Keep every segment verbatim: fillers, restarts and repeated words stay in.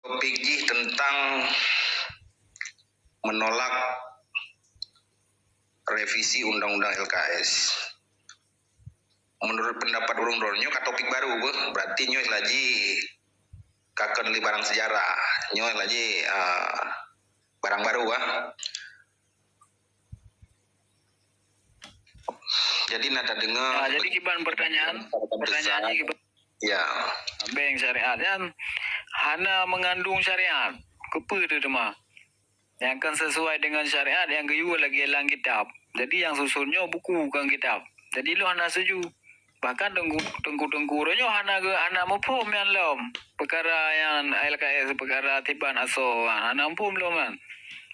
Topik jih tentang menolak revisi undang-undang L K S. Menurut pendapat ureuëng droeneuh, nyoe ka topik baru beuh. Berarti nyoe lagi ka kon lé barang sejarah. Nyoe lagi, ah, barang baru, ah. Jadi na tadeungoe. Nah, jadi kiban pertanyaan, pertanyaan kiban. Ya. Bank syariat nyan hana mengandung syariat. Keupeue tu teuma? Nyang kon sesuai dengan syariat nyang geuyue lagée lam kitab. Jadi nyang susun nyoe buku kon kitab. Jadi lôn hana setuju. Bahkan teungku-, teungku-teungku uroe nyoe hana ge-, hana muphom nyan lom. Peukara nyang L K S, peukara tiban asoe, hana muphom lom nyan.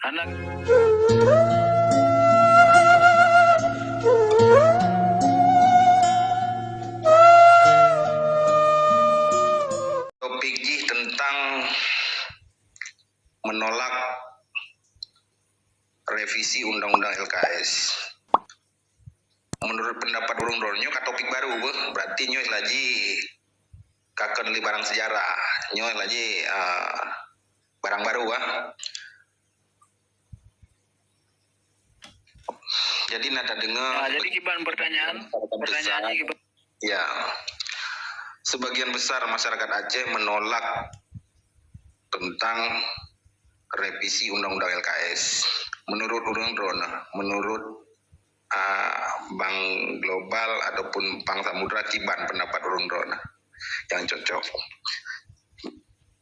Hana. Topik jih tentang menolak revisi undang-undang L K S. Menurut pendapat ureuëng droeneuh, nyoe ka topik baru beuh. Berarti nyoe lagi ka kon lé barang sejarah. Nyoe lagi, ah, barang baru, ah. Jadi na tadeungoe. Nah, jadi kiban pertanyaan, pertanyaan kiban. Ya. Sebagian besar masyarakat Aceh menolak tentang revisi undang-undang L K S. Menurut ureuëng droeneuh, menurut, ah, bank global ataupun bank samudra, kiban pendapat ureuëng droeneuh nyang cocok?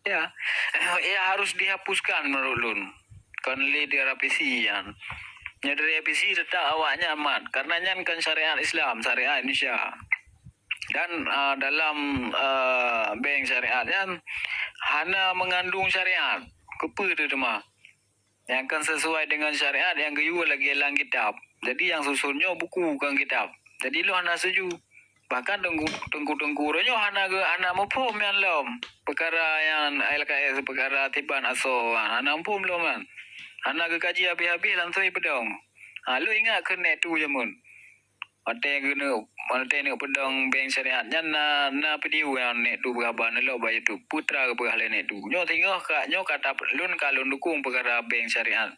Ya, ya harus dihapuskan menurut lôn. Kon lé direvisi nyan. Nyang direvisi tetap awaknyan mat, karena nyan kon syariat Islam, syariat Indonesia. Dan, ah, dalam, ah, bank syariat nyan hana mengandung syariat. Keupeue tu teuma? Nyang kon sesuai dengan syariat nyang geuyue lagée lam kitab. Jadi nyang susun nyoe buku kon kitab. Jadi lôn hana setuju. Bahkan teungku-, teungku-teungku uroe nyoe hana ge-, hana muphom nyan lom. Peukara nyang L K S, peukara tiban asoe, hana muphom lom nyan. Hana geukaji habéh-habéh langsung jipeudong. Ha, lôn ingat keu Nek Tu jameun. Watée geuneuk, watée neuk peudong bank syariat nyan na, na video nyang Nek Tu peugah bak neulok bak YouTube. Putra geupeugah lé Nek Tu. Nyoe singoh ka, nyoe ka tap-, lôn ka lôn dukung peukara bank syariat.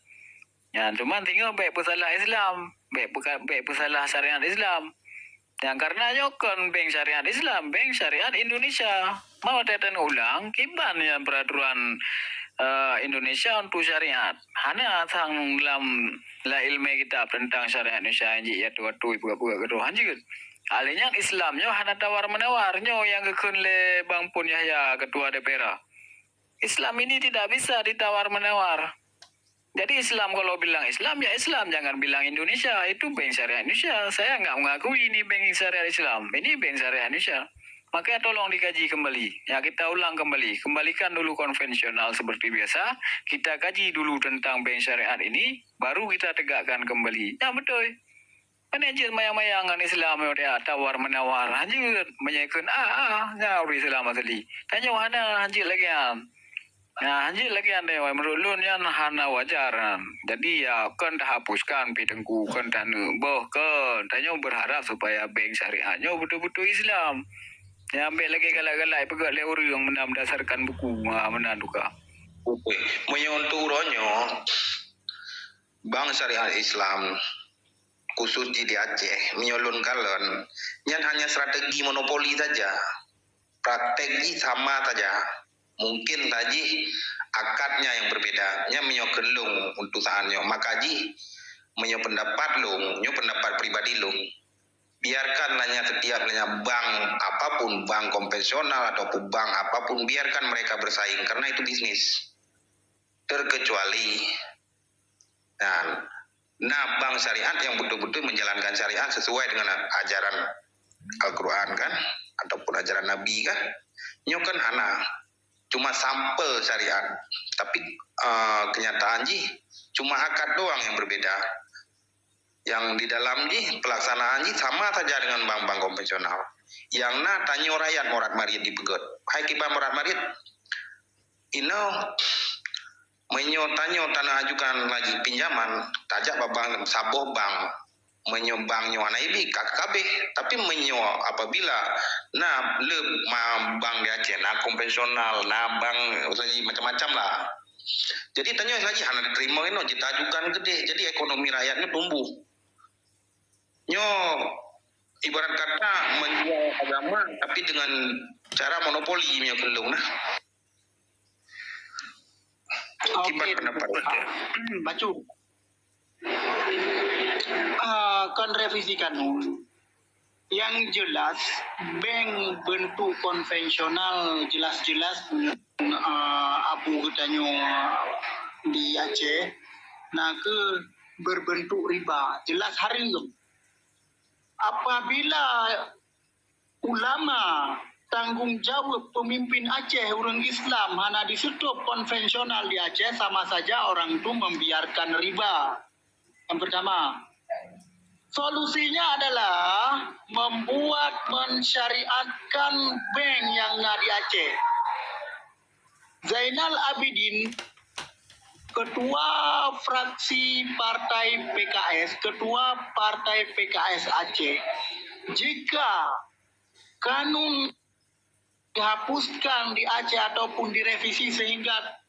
Nyan, cuman singoh bék peusalah Islam, bék peuka-, bék peusalah syariat Islam. Nyan, karena nyoe kon bank syariat Islam, bank syariat Indonesia. Mau teutan ulang, kiban nyan peraturan, eh, Indonesia untuk syariat. Hana sang lam, la ilmu kitab tentang syariat Indonesia nyang jih atu-atu ipeugah-peugah keudroe hanjeuet. Alèh nyan Islam nyoe hana tawar-menawar, nyoe nyang geukheun lé Bang Pun Yahya, Ketua D P R A. Islam ini tidak bisa ditawar-menawar. Jadi Islam kalau bilang Islam, ya Islam, jangan bilang Indonesia, itu bank syariah Indonesia. Saya nggak mengakui ini bank syariah Islam, ini bank syariah Indonesia. Makanya tolong dikaji kembali. Ya, kita ulang kembali. Kembalikan dulu konvensional seperti biasa. Kita kaji dulu tentang bank syariat ini, baru kita tegakkan kembali. Ya, betul. Kan jeuet mayang-mayang ngon Islam nyoe dia, tawar-menawar. Hanjeuet meunyoe kheun, ah, ah, nyan ureueng Islam asli. Tanyoe hana hanjeuet lagèe nyan. Nah, hanjeuet lagèe nyan deh, meunurot lôn nyan hana wajar nyan. Jadi, ya, kon tahapuskan pih Teungku, kon taneuk boh, kon. Tanyoe berharap supaya bank syariah nyoe beutôi-beutôi Islam. Nyan bèk lagèe galak-galak peugöt lé ureueng meunan berdasarkan buku, ha, meunan tu ka. Oke. Meunyoe untuk uroe nyoe, bank syariah Islam, khusus jih di Aceh, meunyoe lôn kalon, nyan hanya strategi monopoli saja. Praktek jih sama saja. Mungkin saja akadnya yang berbeda. Nyan meunyoe kheun lôn untuk saat nyoe. Maka jih, meunyoe pendapat lôn, nyoe pendapat pribadi lôn. Biarkan hanya setiap hanya bank apapun, bank konvensional ataupun bank apapun, biarkan mereka bersaing karena itu bisnis. Terkecuali, nah, nah, bank syariat yang betul-betul menjalankan syariat sesuai dengan ajaran Al-Quran kan, ataupun ajaran Nabi kan, nyoe kan hana, cuma sampel syariat, tapi, eh, kenyataan jih cuma akad doang yang berbeda. Yang di dalam jih, pelaksanaan jih sama saja dengan bank-bank konvensional. Yang na tanyoe rakyat morat marit dipeugöt. Hai kiban morat marit, inoe meunyoe tanyoe taneuk ajukan lagi pinjaman, tajak bak bank, saboh bank. Meunyoe bank nyoe hana ibi, ka kabeh. Tapi meunyoe apabila na le ma-, bank di Aceh, na konvensional, na bank lagi macam-macam lah. Jadi tanyoe lagi hana diterima inoe, jitajukan keudeh. Jadi ekonomi rakyat nyoe tumbuh. Nyoe ibarat kata menjual agama tapi dengan cara monopoli meunyoe keu lôn nah. Kiban pendapat. Bacut. Ah, kon revisi kanun. Yang jelas, bank bentuk konvensional jelas-jelas, ah, abu geutanyoe di Aceh, na kheueh berbentuk riba, jelas hareuem. Apabila ulama, tanggung jawab pemimpin Aceh, ureuëng Islam hana diseutôb konvensional di Aceh, sama saja orang tu membiarkan riba. Yang pertama, solusinya adalah membuat, mensyariatkan bank yang na di Aceh. Zainal Abidin, ketua fraksi partai P K S, ketua partai P K S Aceh, jika kanun dihapuskan di Aceh ataupun direvisi sehingga,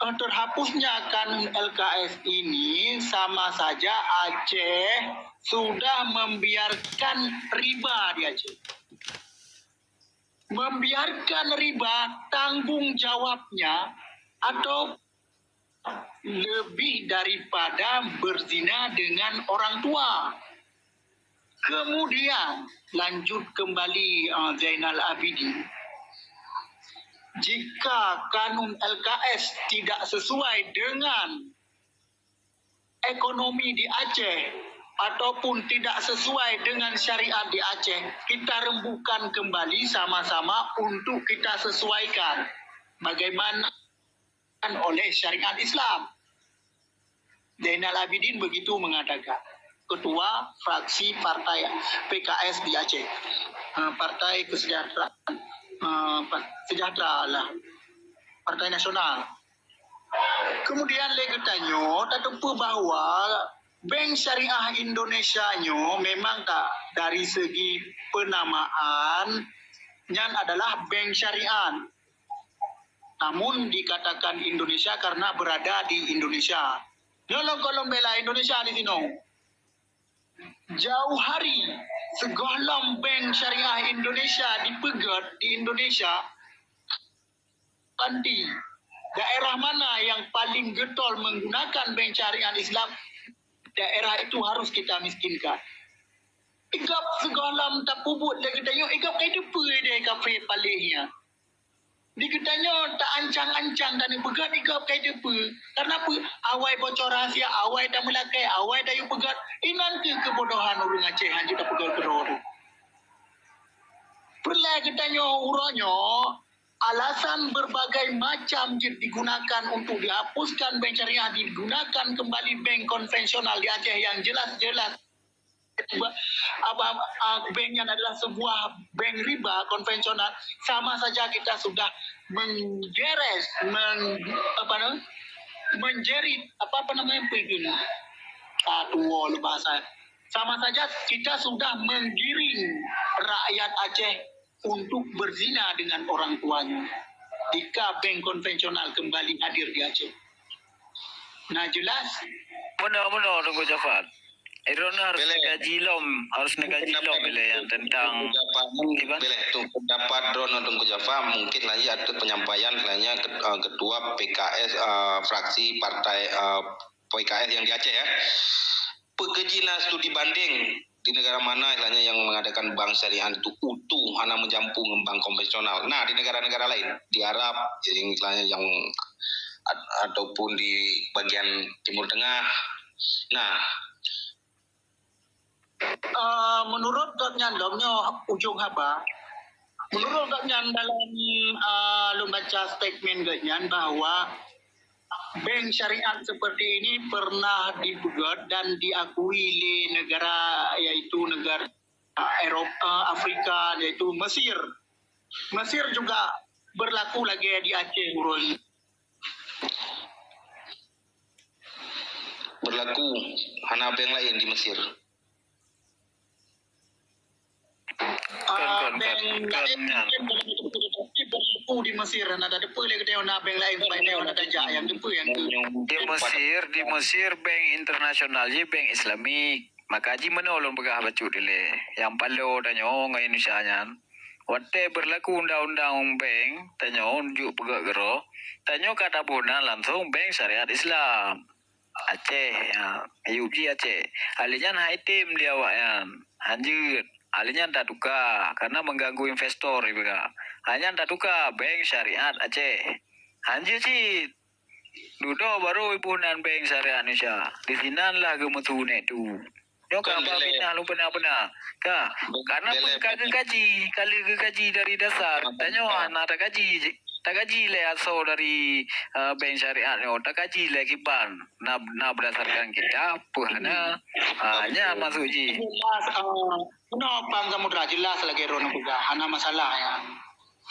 eh, terhapusnya kanun L K S ini, sama saja Aceh sudah membiarkan riba di Aceh. Membiarkan riba, tanggung jawabnya atau lebih daripada berzina dengan orang tua. Kemudian, lanjut kembali, eh, Zainal Abidin, jika kanun L K S tidak sesuai dengan ekonomi di Aceh ataupun tidak sesuai dengan syariat di Aceh, kita rembukan kembali sama-sama untuk kita sesuaikan bagaimana oleh syariat Islam. Zainal Abidin begitu mengatakan, ketua fraksi partai P K S di Aceh, eh, Partai Kesejahteraan, eh, Pa-, Sejahtera lah, Partai Nasional. Kemudian lé geutanyoe tateupeue bahwa Bank Syariah Indonesia nyoe memang ka dari segi penamaan nyan adalah bank syariah. Namun dikatakan Indonesia karena berada di Indonesia. Nyoe lôn kalon bela Indonesia di sinoe. Jauh hari, sigohlom Bank Syariah Indonesia dipeugét di Indonesia, nanti daerah mana yang paling getol menggunakan Bank Syariah Islam, daerah itu harus kita miskinkan. Igop sigohlom tapeubuet lé geutanyoe, igop kai teupeue deh kafé paléh nyan. Di geutanyoe ta-ancang-ancang dan peugah di gob kai teupeue. Karena peue? Awai bocor rahsia, awai tameulakée, awai tayue peugah. Inan kheueh keubodohan ureuëng Aceh hanjeuet tapeugah keudroe tu. Peureulée geutanyoe uroe nyoe, alasan berbagai macam jeuet digunakan untuk dihapuskan bank syariah, digunakan kembali bank konvensional di Aceh yang jelas-jelas apa, ah, bank nyan adalah sebuah bank riba konvensional, sama saja kita sudah menggeres, meng-, apa nama, menjerit, apa, apa namanya, apa itu? Ah, tua lu bahasa. Sama saja kita sudah menggiring rakyat Aceh untuk berzina dengan orang tuanya. Jika bank konvensional kembali hadir di Aceh. Nah, jelas. Meunoe, meunoe, Teungku Jafar. Droeneuh harus neukaji lom, harus neukaji lom ilée nyang teuntang Teungku Jafar, Iban. Bileh tu pendapat droeneuh Teungku Jafar, mungkin lagi ada penyampaian selanjutnya ket-, eh, ketua P K S, eh, fraksi partai, eh, P K S yang di Aceh, ya. Peukeujina studi banding di negara mana istilahnya yang mengadakan bank syariah itu utuh hana meujampu ngon bank konvensional. Nah, di negara-negara lain, di Arab, yang istilahnya yang at-, ataupun di bagian Timur Tengah. Nah, eh, menurut gobnyan, gobnyan ujong haba, menurut gobnyan dalam, eh, lôn baca statement gobnyan bahwa bank syariat seperti ini pernah dipeugét dan diakui lé negara, yaitu negara Eropa, Afrika, yaitu Mesir. Mesir juga berlaku lagée di Aceh uroe nyoe. Berlaku, hana bank lain di Mesir. Nyan. Di Mesir na ada depe lé geutanyoe na bank lain selain na tajak yang depe yang ke. Di Mesir, di Mesir bank internasional je bank Islamik. Maka ji meunoe lôn peugah bacut dilée. Yang palo tanyoe ngon Indonesia nyan. Watée berlaku undang-undang bank, tanyoe juk peugah gero, tanyoe ka taboh na langsung bank syariat Islam. Aceh, ya, ayub ji Aceh. Ahli nyan hai tem di awak nyan. Hanjeuet. Ahli nyan tatuka karena mengganggu investor ibarat. Ahli nyan tatuka bank syariat Aceh. Hanjeuet cit. Dudoe baru iboh nan bank syariat Indonesia. Di sinan lah geumeusu nèk tu. Nyoe ka ba fitnah lôn peuna-peuna. Ka, karena pun ka geukaji, ka lheueh geukaji dari dasar. Tanyoe hana takaji, takaji lé asoe dari uh, bank syariat nyoe, takaji lé kiban. Na, na berdasarkan kitab, peue hana. Ha, nya maksud ji. Jelas, uh, no, Bang Samudra, jelas lagèe droeneuh peugah, hana masalah ya.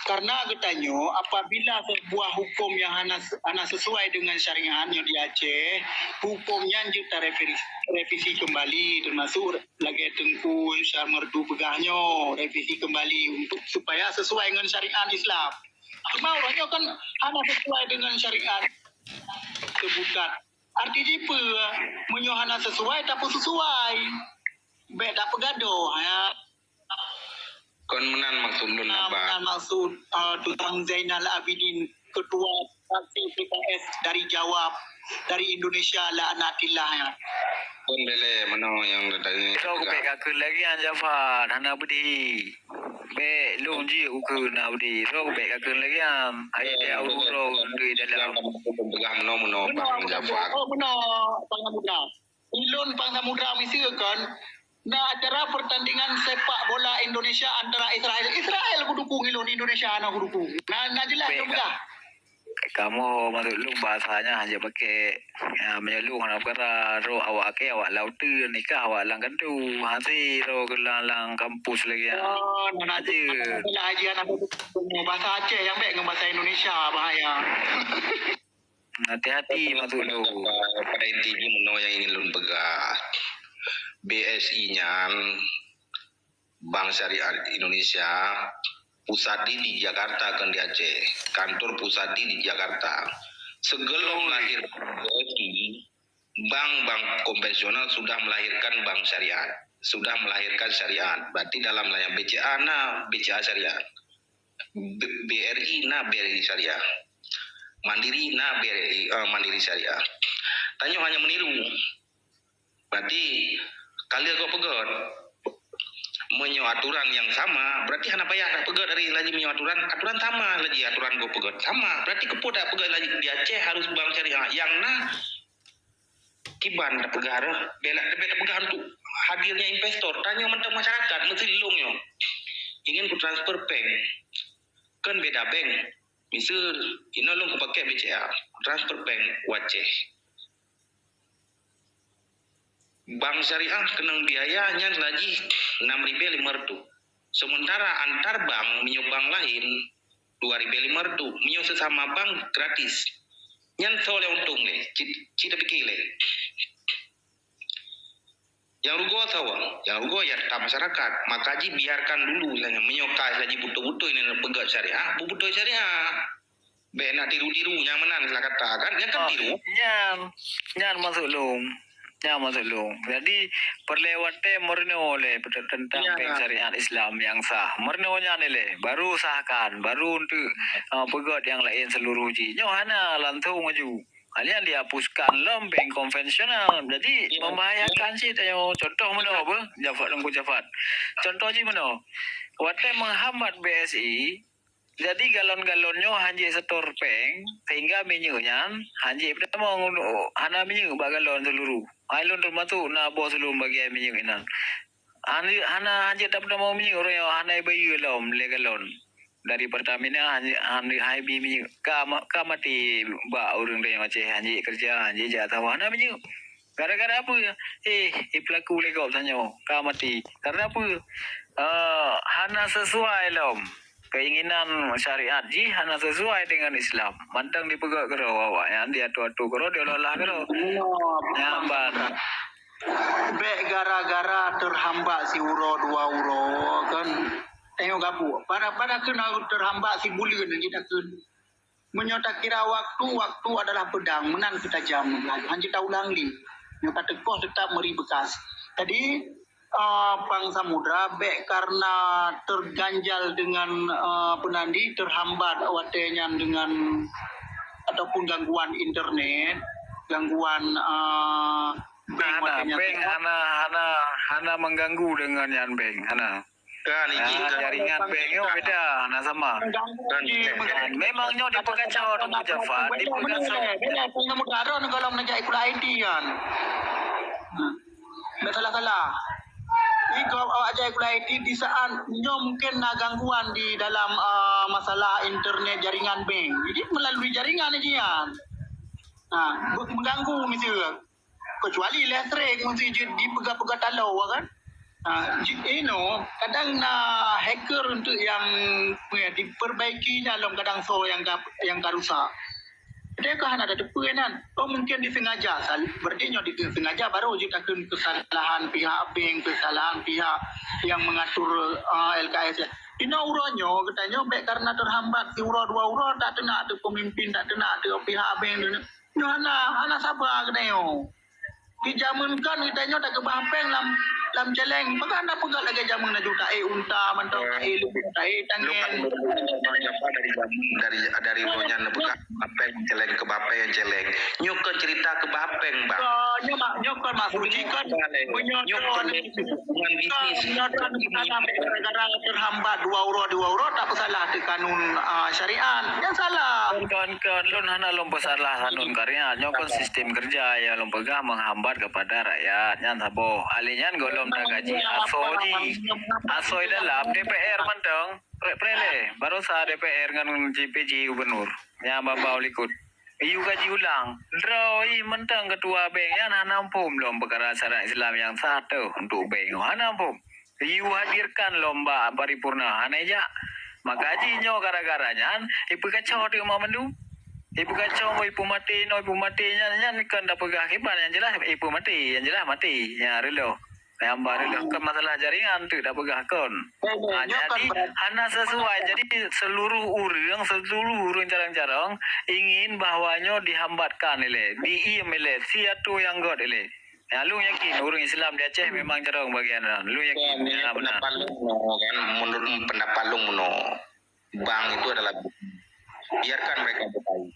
Karena geutanyoe, apabila sebuah hukum yang hana, hana sesuai dengan syariat nyoe di Aceh, hukum nyan jeuet tarevisi, revisi kembali, termasuk lagèe Teungku Syah Merdu peugah nyoe, revisi kembali untuk supaya sesuai dengan syariat Islam. Cuma orang nyoe kan hana sesuai dengan syariat sebutan. Arti jih peue? Meunyoe hana sesuai, tapeusesuai. Bèk tapeugadoh, ya. Kon meunan maksud lôn, nah, Abah. Meunan maksud, uh, Tuan Zainal Abidin, Ketua fraksi P K S dari Jawa, dari Indonesia, laknatillah, ya. Kon bèk lé meunoe nyang dari. Droe bèk kakheun lagèe nyan, Jafar, hana beudhi. Bèk lôn jih ukeue na beudhi. Droe bèk kakheun lagèe nyan. Ayat dia uroe di dalam. Peugah meunoe-meunoe, Bang Jafar. Oh, meunoe, Bang Samudra. Ilôn Bang Samudra miseue kon, na acara pertandingan sepak bola Indonesia antara Israel. Israel kudukung ilôn, Indonesia hana kudukung. Na, na jelas lôn peugah. Kamoe maksud lôn bahasa nyan hana pakai, ya, meunyoe lôn hana peugah, droe awak akhé awak lam uteuen, nikah awak lam keudu. Hase droe keulang lam kampus lagèe nyan. Oh, na, na, na, na, bahasa Aceh nyang bèk ngon bahasa Indonesia bahaya. Hati-hati maksud lôn. Pada inti jih meunoe nyang ingin lôn peugah. B S I nyan Bank Syariah Indonesia, pusat di, di Jakarta, kon di Aceh. Kantor pusat di, di Jakarta. Sebelum lahir B S I, bank-bank konvensional sudah melahirkan bank syariah, sudah melahirkan syariah. Berarti dalam layar B C A na B C A syariah. B-, B R I na B R I syariah. Mandiri na B R I, eh, Mandiri syariah. Tanyoe hanya meniru. Berarti ka lheueh gob peugöt. Meunyoe aturan nyang sama, berarti hana payah tapeugöt dari laju meunyoe aturan, aturan sama laju aturan gob peugöt. Sama. Berarti keupeue tapeugöt laju di Aceh harus bank syariah. Nyang na kiban tapeugah reuh, bela, bela tapeugah untuk hadirnya investor. Tanyoe mantong masyarakat, meusti lôn nyoe ingin kutransfer péng. Kan beda bank. Miseu, inoe lôn kupakèk B C A, transfer péng u Aceh. Bank syariah keunong biaya nyan laju enam ribèe lima ratus. Sementara antar bank, meunyoe bank laén, dua ribèe lima ratus. Meunyoe sesama bank, gratis. Nyan soe lé untông lé, ci, ci tapike lé. Nyang rugoe sawa, nyang rugoe ya tetap masyarakat. Maka ji biarkan dulu, misalnya, meunyoe ka laju beutôi-beutôi nyan peugöt syariah, beubeutôi syariah. Bèk na tiru-tiru nyang meunan lah kata kan, nyan kan tiru. Nyan, nyan maksud lôn. Nyan maksud lôn. Jadi, peureulèe watèe meurunoe lé tentang bank syariat Islam nyang sah. Meurunoe nyan lé, baru sahkan, baru untuk, uh, peugöt nyang laén seluruh jih. Nyoe hana langsung aju. Hanya dihapuskan lom bank konvensional. Jadi, membahayakan cit tanyoe. Contoh meunoe apa? Jafat, Teungku Jafat. Contoh jih meunoe. Watèe menghambat B S I, jadi galon-galon nyoe hanjeuet setor péng, sehingga minyeuk nyan hanjeuet peutamong, hana minyeuk bak galon seuluruh. Hai lôn teumasuk na boh siluem bagian minyeuk inan. Hana, hana hanjeuet tapeutamong minyeuk, uroe nyoe hana ibayeue lom lé galon. Dari Pertamina han, han, han ibi minyeuk. Ka ma, ka maté bak ureueng tanyoe Aceh, han jeuet keureuja, han jeuet jak sawah, hana minyeuk. Gara-gara peue? Eh, ipeulaku lé gob tanyoe, ka maté. Karena peue? Eh, hana sesuai lom. Keinginan syariat jih hana sesuai dengan Islam. Mantong dipeugöt keudroe awak nyan, diatur-atur keudroe, diolah-olah keudroe. Nyan ban. Bèk gara-gara teuhambat siuroe dua uroe kan. Tanyoe gabuk. Pada, pada keunoe teuhambat sibuleuen jih takheun. Meunyoe takira waktu, waktu adalah pedang, meunan keutajam. Hanjeuet taulang lé. Nyoe ka teukoh teutap meuri beukas. Jadi, ah, Pang Samudra bék karena terganjal dengan, ah, peue nan di, terhambat watée nyan dengan ataupun gangguan internet, gangguan, ah, bank. Hana, watée nyan bank hana, hana, hana mengganggu dengan nyan bank, hana. Kan, izin. Ah, kan jaringan bank nyoe beda, hana sama. Mengganggu. Kan, di, kan. Memang nyoe dipeukacau Teungku Jafar, dipeukacau. Beda, beda, beda, beda, beda, kalau nak cari kuliah I T kan. Hmm. Ndak salah-salah. Jadi, kalau awak ajar kuliah I T di saat nyoe mungkin na gangguan di dalam, ah, masalah internet jaringan bank. Jadi, melalui jaringan aja kan. Ha, be-, mengganggu misalnya. Kecuali listrik mesti je dipeugah-peugah taloe kan. Ha, ji-, you know, kadang na hacker untuk yang, ya, diperbaiki dalam kadang so yang ka, yang ka rusak. Dia kan hana ada teupeu nan. Oh, mungkin disengaja. Sal-, berarti nyoe disengaja baru jeuet takheun kesalahan pihak bank, kesalahan pihak yang mengatur, uh, L K S. Inoe uroe nyoe, geutanyoe bék karena terhambat siuroe dua uroe, tak teunak teu pemimpin, tak teunak teu pihak bank. Nyoe hana, hana saba geutanyoe. Di jameun kan geutanyoe takeubah péng lam, lam céléng. Peugah na peugah lagée jameun laju taék unta mantong, taék lubong, taék tangén. Dari, dari, dari uroe nyan neupeugah péng céléng, keubah péng céléng. Nyoe kon cerita keubah péng, Bang. Oh, nyoe mak, nyoe kon maksud jih kan. Nyoe kon hubungan bisnis. Nyoe kon salah gara-gara terhambat dua uroe, dua uroe tak peusalah di kanun, ah, syariat. Nyan salah. Kon, kon, kon. Lôn hana lôn peusalah kanun syariat. Nyoe kon sistem kerja nyang lôn peugah menghambat kepada rakyat. Nyan saboh. Ahli nyan gohlom tagaji asoe jih. Asoe dalam D P R mantong. Prek-prek lé. Barosa D P R ngon J P J gubernur. Nyang babau likot. Yue gaji ulang. Droe ih mantong ketua bank nyan hana muphom lom peukara syarat Islam nyang sah teuh untuk bank. Hana muphom. Yue hadirkan lom bak paripurna. Hana jak. Maka jih nyoe gara-gara nyan, ipeukacau teuk mandum. Ipeukacau, ipeumaté, nyoe ipeumaté nyan, nyan kon tapeugah kiban nyang jeulaih, ipeumaté, nyang jeulaih maté. Nyan reuloh. Nyang ba reuloh kon masalah jaringan teuk tapeugah kon. Ha, jadi hana sesuai. Jadi seluruh ureuëng, seluruh ureuëng carong-carong ingin bahwa nyoe dihambatkan ilée, diiem ilée, siatu nyang göt ilée. Ya, lôn yakin ureuëng Islam di Aceh memang carong bagian nyan. Lôn yakin, ya, benar. Pendapat lôn meunoe kan, menurut pendapat lôn meunoe. Bank itu adalah, biarkan mereka bersaing.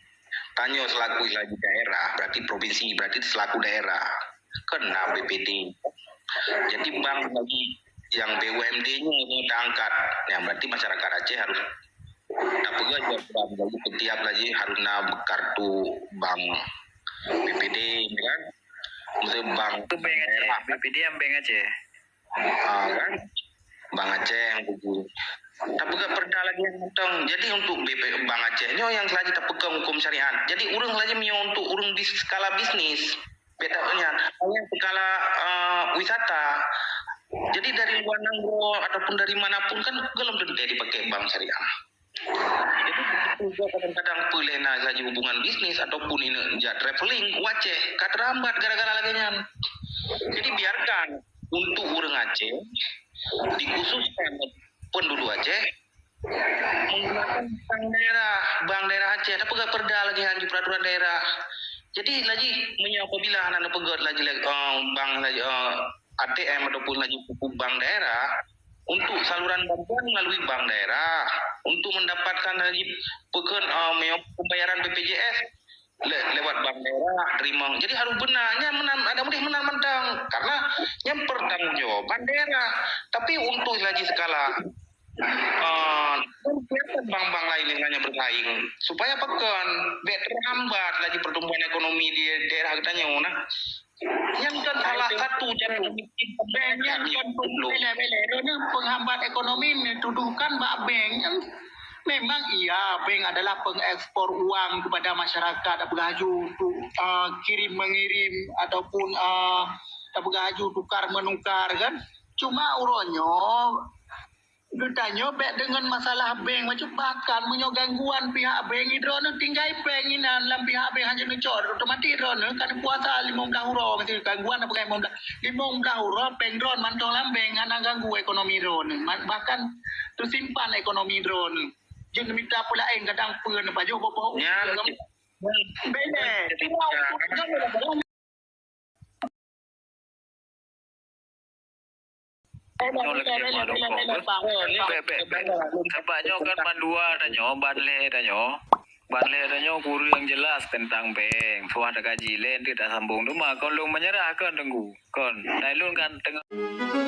Tanyoe selaku laju daerah, berarti provinsi, berarti selaku daerah. Kena B P D. Jadi bank lagi yang B U M D-nya ini diangkat. Ya, berarti masyarakat Aceh harus tapeugah juga bank lagi, setiap lagi harus na kartu bank B P D, kan? Maksudnya bank. Itu bank Aceh, daerah. B P D yang bank Aceh. Ah, kan? Bank Aceh yang tuju. Tapi gak pernah lagi yang mantong. Jadi untuk B P, Bank Aceh nyoe yang lagi tapegang hukum syariat. Jadi urang lagi mio untuk urang bis-, skala bisnis. Bedanya hanya skala, eh, wisata. Jadi dari luar negeri ataupun dari manapun kan belum tentu dipakai bank syariah. Jadi begitu juga kadang-kadang peulena lagi hubungan bisnis ataupun ini ya traveling, waceh, ka terhambat gara-gara lagi nyan. Jadi biarkan untuk urang Aceh, dikhususkan penduduk Aceh, menggunakan bank daerah, bank daerah Aceh, tapi gak perda lagi hanya peraturan daerah. Jadi lagi menyang apabila anak peugöt lagi, eh, bank lagi, eh, A T M ataupun lagi buku bank daerah untuk saluran bantuan melalui bank daerah, untuk mendapatkan lagi peukön, eh, menyang pembayaran B P J S le-, lewat bank daerah, terima. Jadi harus benar. Nya meunan, ada boleh meunan mantong. Karena yang pertanggungjawaban daerah. Tapi untuk lagi skala, eh, bank-bank lain yang hanya bersaing, supaya peukön, bèk terhambat lagi pertumbuhan ekonomi di daerah geutanyoe nah. Nyang kan salah satu cara memikirkan bank nyang kan penghambat ekonomi dituduhkan bak bank. Memang iya, bank adalah pengekspor uang kepada masyarakat, apabila haju untuk, uh, kirim mengirim ataupun, uh, apabila haju tukar menukar kan. Cuma uroe nyoe geutanyoe bèk deungon masalah bank macam, bahkan meunyoe gangguan pihak bank, droeneuh tinggai bank inan lam pihak bank hana neucok, otomatis droeneuh ka neupuasa limong blaih uroe, mesti gangguan apa limong blaih, limong blaih uroe bank droeneuh mantong lam bank hana ganggu ekonomi droeneuh. Ma-, bahkan Tu simpan ekonomi droen. Jeuet mita peulaén kadang peue neupajoh boh-boh. Nya, beda. Nyoe lagèe ma dokong. Bèk, bèk, bèk. Sabab nyoe kan mandua tanyoe, ban lhèe tanyoe. Ban lhèe tanyoe kureueng jelas teuntang bank. Suah takaji lé, eunteuk tasambong. Teuma kon lôn meunyeurah kon, Teungku. Kon. Nah, lôn kan teungoh